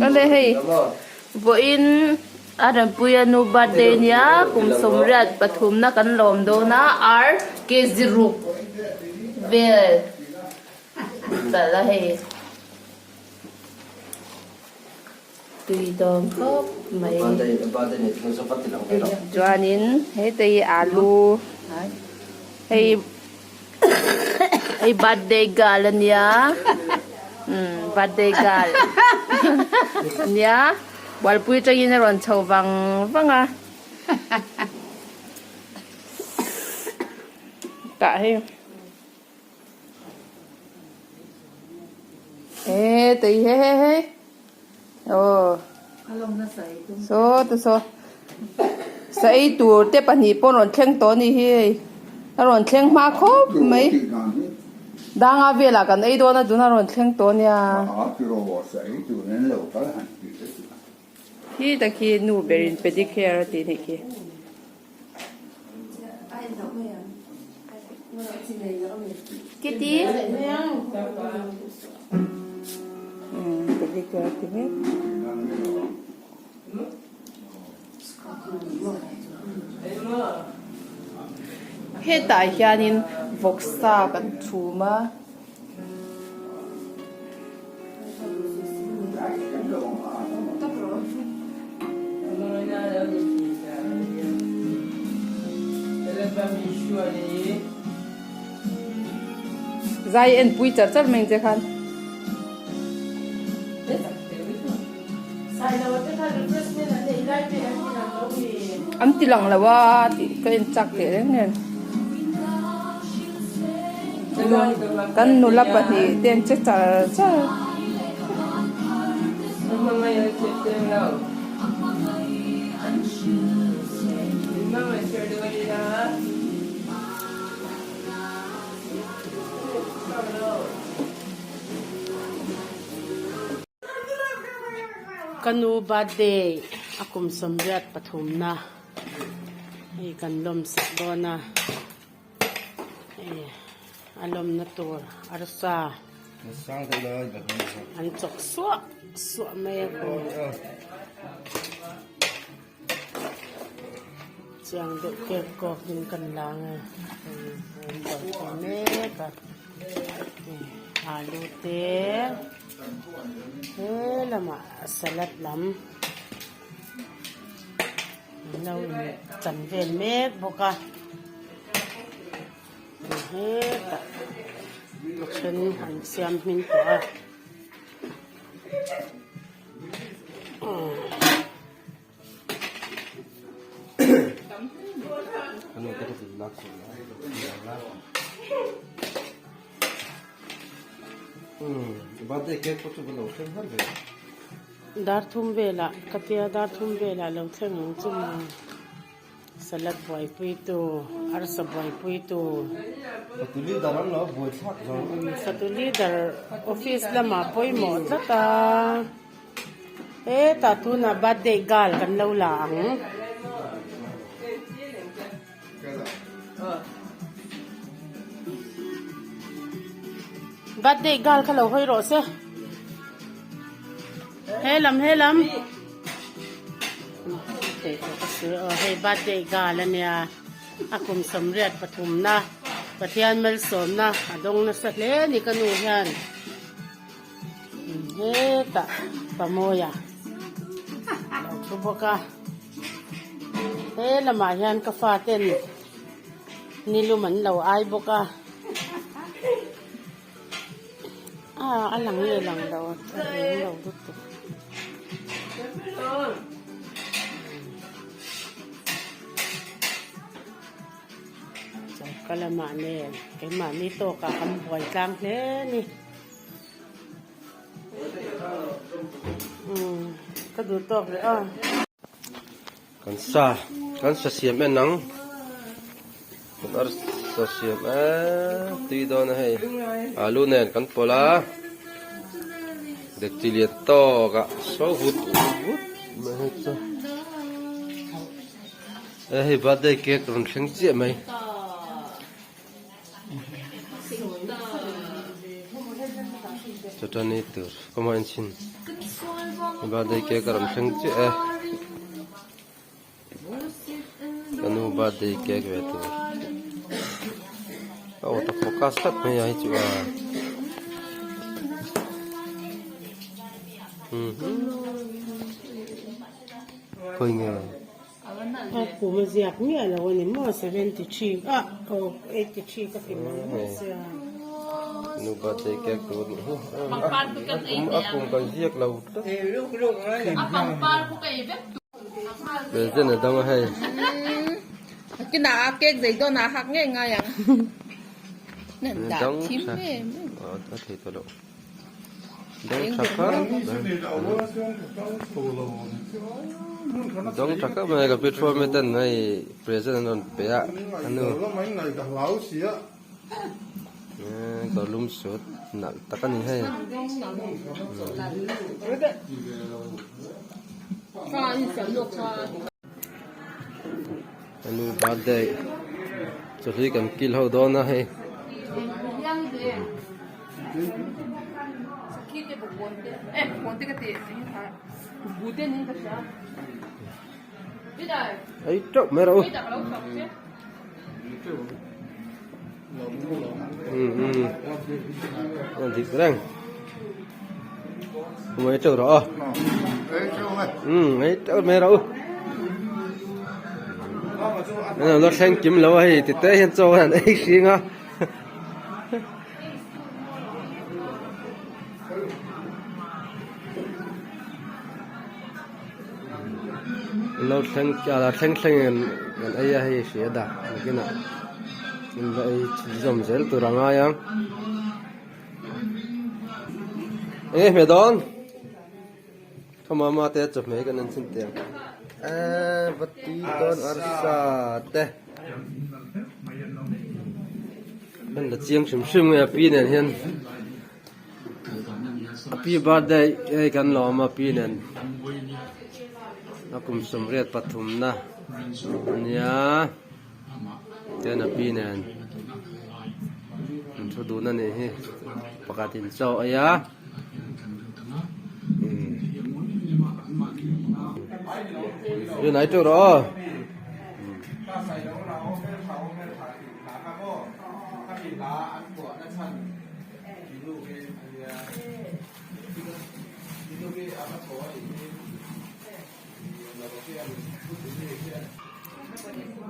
Awle hei vawiin a Rempuia nu birthday nia kum 83 na kan lawm dawn a ar kg ruk vel talh a hei tui dawn khawp mai chuanin heta hi alu hei. Hei birthday girl ania umm birthday girl ania bualpui atangin a rawn chho vang vang a tah hei e tei he he hei aw saw te saw sa ei tur te pahnih pawh rawn thleng tawh a ni hi hei a rawn thleng hma khawp mai danga velah kan ei dawn a tuna rawn thleng tawh a nia khi tak hi nu berin pedicure a tih a nih khi. Kitty pedicure ti mek hetah hianin vawksa kan chhum a. Zai en pui char char mai ang che khan. An ti lang lo a tih ka en chak teh reng nen. Kan nula pahnih te an che char char. Ka nu birthday a kum 83 na hei kan lawm sak dawn a hei a lawmna tur arsa an chawk suah suah mai a kawr chiang deuh kek kawk in kan la ang e hei an buaipui mek a alu te he lamah salad lam an lo in chan vel mek bawk a hetah a then an siam hmin tawh a. Dar thum velah ka tia dar thum velah lo thleng ang chu maw salad buaipui tu arsa buaipui tu fatu leader office lamah pawimawh tlat a. Hetah tunah birthday girl kan lo la ang. Birthday girl kha lo hawi rawh se. He lam he lam. Hei birthday girl ania a kum 83 na Pathian malsawmna a dawng nasa hle a ni ka nu hian. Hetah Pamoia a lo thu bawk a he lamah hian ka faten nilum an lo ai bawk a ah a lang nge lang lo a eng lo lutuk. Choka lamah nen keimahni tawkah kan buai tlang hle a ni. Ka duh tawk rih a. Kan sa kan sa siam en ang kan arsa siam e tui dawn a hei alu nen kan pawlh a dekchi lian tawk ah so vut vut mai hei chu e hei birthday cake rawn thleng chiah mai. Chutani tur ka hmang chin. Birthday cake a rawn thleng chiah e. Ka nu birthday cake ve tur. A auto focus tlat mai a hi chu a. Khawi nge? A kum a ziak miah lo a ni maw 73 ah aw 83 ka ti mai mai sia. Nu birthday cake tur nih hi. A kum kan ziak lo tlat. Present a dang a hei. Kinah a cake zei dawn ah hak ngei ngai ang. Nan dah thim em. A thei tawh loh. Dang tha khap dang tha khap mai ka petrol me ten hei present an rawn pe a anu ka lum sut nalh tak a ni hei. Anu birthday chawhlui kan kil ho dawn a hei. Ei teuh mai rawh u. Um dik reng. Ei teuh rawh aw. Um ei teuh mai rawh u. Lo thleng kim lo a hei tite hian chaw an ei hring a. Lo thleng a thleng thleng in kan ei a hei hria dah nakinah in va ei chhunzawm zel tur a ngai ang enge hmeh dawn thawmama te chawhmeh hi kan en chhin teh ang eee va tui dawn arsa te. Kan la chiang hrim hrim nge a pi nen hian a pi birthday hei kan lawm a pi nen a kum 33 na ania chuan a pi nen an thu dun a nih hi pakhat in chaw a ei a. Rinai teuh rawh aw.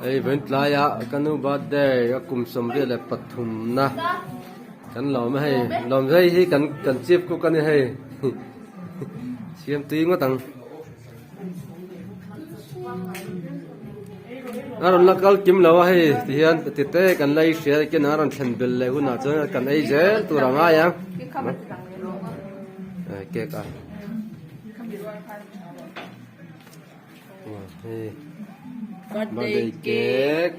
Hei vawiin tlaiah ka nu birthday a kum 73 na kan lawm a hei lawm hei hi kan kan chief cook a ni hei siam tui ngawt ang. A rawn la kal kim lo a hei ti hian ti te kan la ei hria ken a rawn thlen bel leh hunah chuan kan ei zel tur a ngai ang cake a hei birthday cake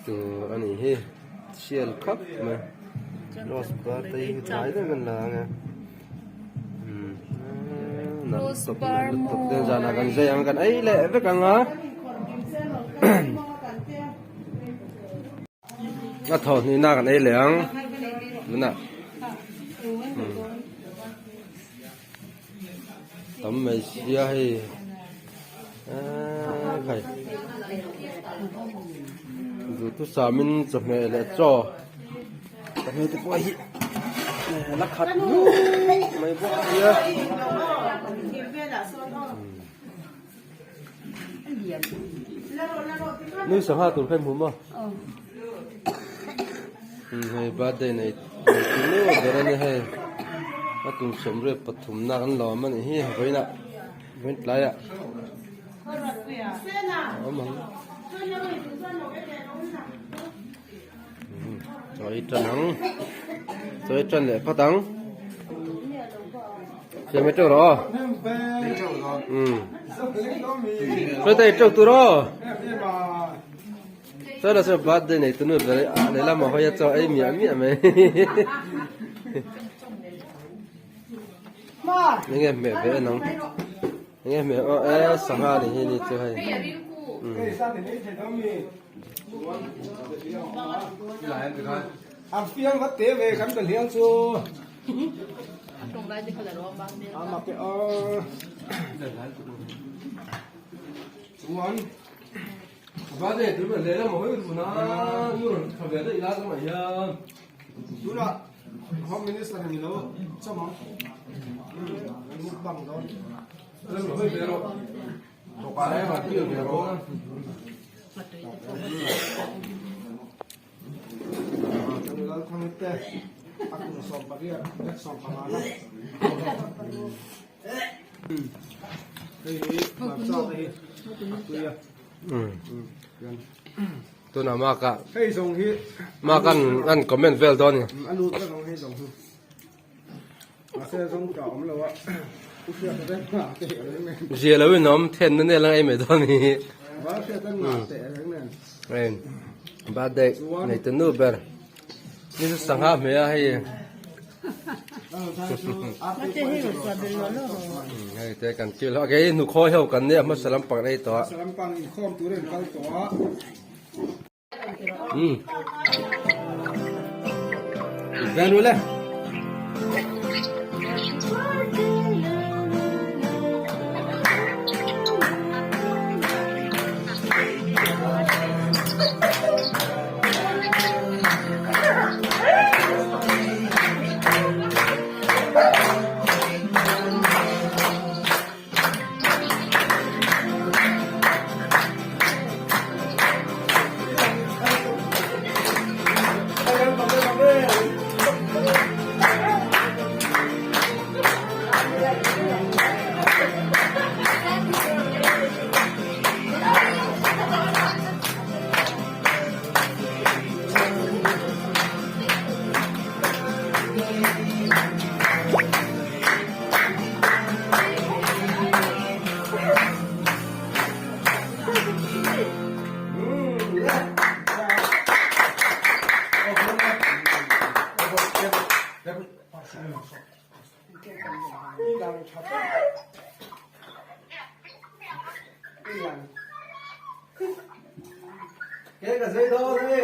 tur a nih hi sial khawp mai rose birthday hi tlai deuh kan la ang e. Zanah kan zai ang kan ei leh vek ang a a thaw hnihna kan ei leh ang tunah tam mai sia hei eee khai duhthusam in chawhmeh leh chaw. Chawhmeh te pawh hi la khat nup mai bawk sia. Nui sangha tur kha i hmu maw? Hei birthday nei nei tu nup ber a ni hei. A tum 33 na kan lawm a nih hi vawiinah vawiin tlaiah a awm ang. Chawi tan ang chawi tan leh phawt ang siam e teuh rawh aw umm sawi ta e teuh tur aw sawi la sawi birthday nei tunu ber lehlam a hawi a chaw ei miah miah mai enge hmeh ve en ang enge hmeh aw e sangha ni hi ni chu hei umm. A mak e aw. Chuan birthday tur ber lehlam a hawi tuna nu rawn tha ve daih la ka mah hian. Tunah Home Minister ni lo chawm ang. Mukbang dawn. Lehlam a hawi ve rawh. Lehlam a hawi ve rawh. Lalthangte a kum 18 leh 15 na. Hei hi hmarcha te hi a tui a. Tunah maka Hei zawng hi maka an comment vel dawn ni. A lut vek ang hei zawng hi. Mahse zawng ka awm lo a. U hriat te ngah teh reng nen. Zia lo in awm then na nel ang ei mai dawn ni. Val hriat te ngah teh reng nen. Ein birthday nei te nu ber. Ni chu sangha hmeh a hei. Hei te kan kil a kei nu khawi ho kan nia hmasa lampang an ei tawh a. Hmasa lampang inkhawm tur in kal tawh a. Um. Ven ule. Ke ka zei dawn a ni.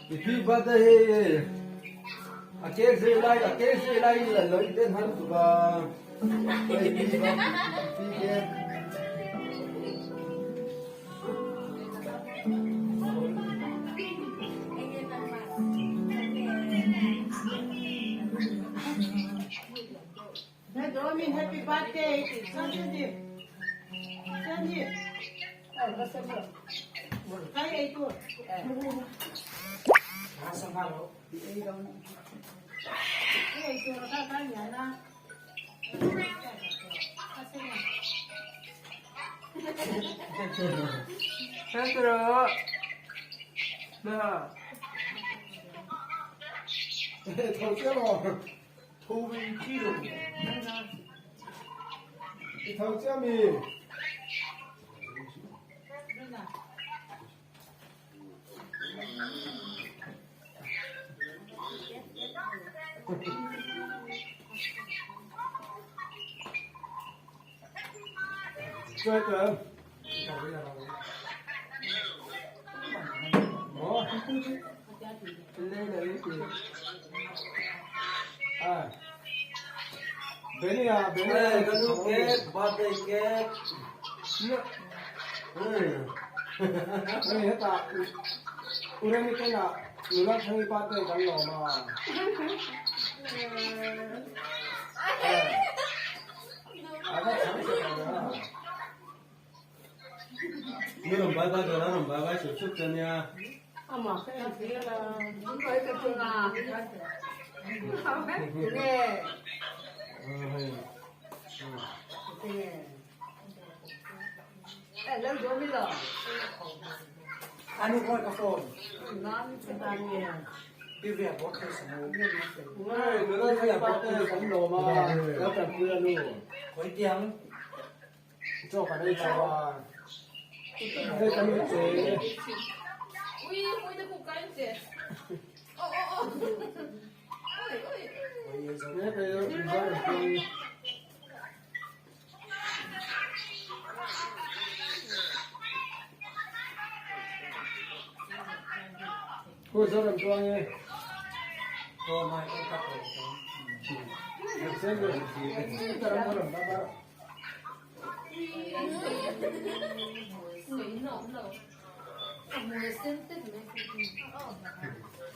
I pi birthday hei. A cake zui lai a cake zui lai in lo i ten han tuk a. Hei pi ba pi cake. Happy birthday Tho chiah maw? I tho chiah mi?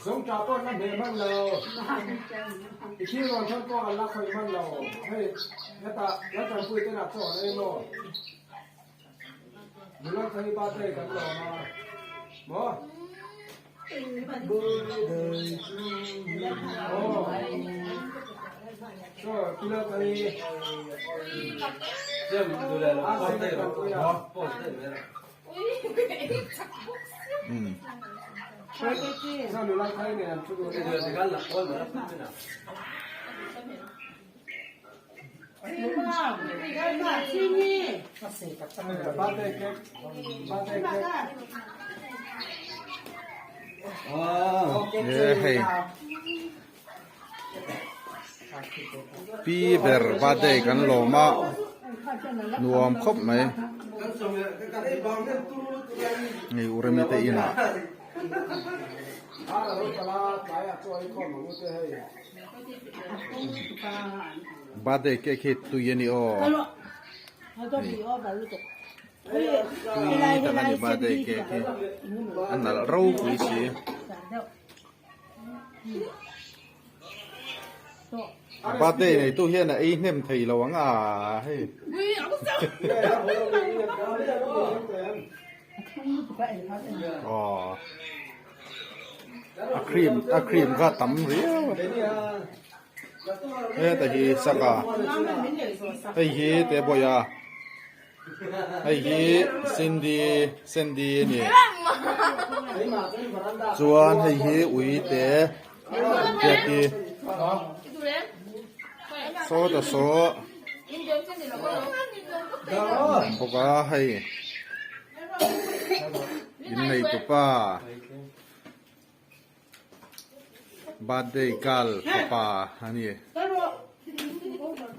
Zongṭah pawh na hmeh hman lo. I thil rawn thawn pawh kan la khawih hman lo. Hei, hetah Lalṭanpui te nak chaw an ei maw? Nula thei pa te kan lawm a maw? Aw, chaw kilo thei. Hei pi ber birthday kan lawm a nuam khawp mai hei u remi te inah. Birthday cake hi tui a ni aw hei tui tak a ni birthday cake hi a nalh ropui si. Birthday neitu hian a ei hnem thei lo ang a hei. Aw a cream a cream kha tam riau a heta hi saka hei hi te bawih a. Hei hi Cindy Sandy a ni chuan hei hi ui te hriat hi saw ta saw awm bawk a hei innei tupa Birthday girl fapa a ni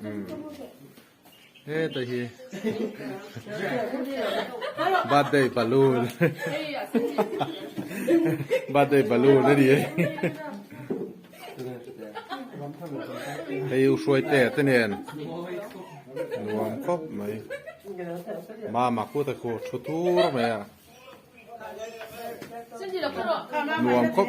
umm heta hi birthday balloon birthday balloon a ni e. Hei u hruaite te nen nuam khawp mai. Mama khu te khu thu tur mai a. Nuam khawp.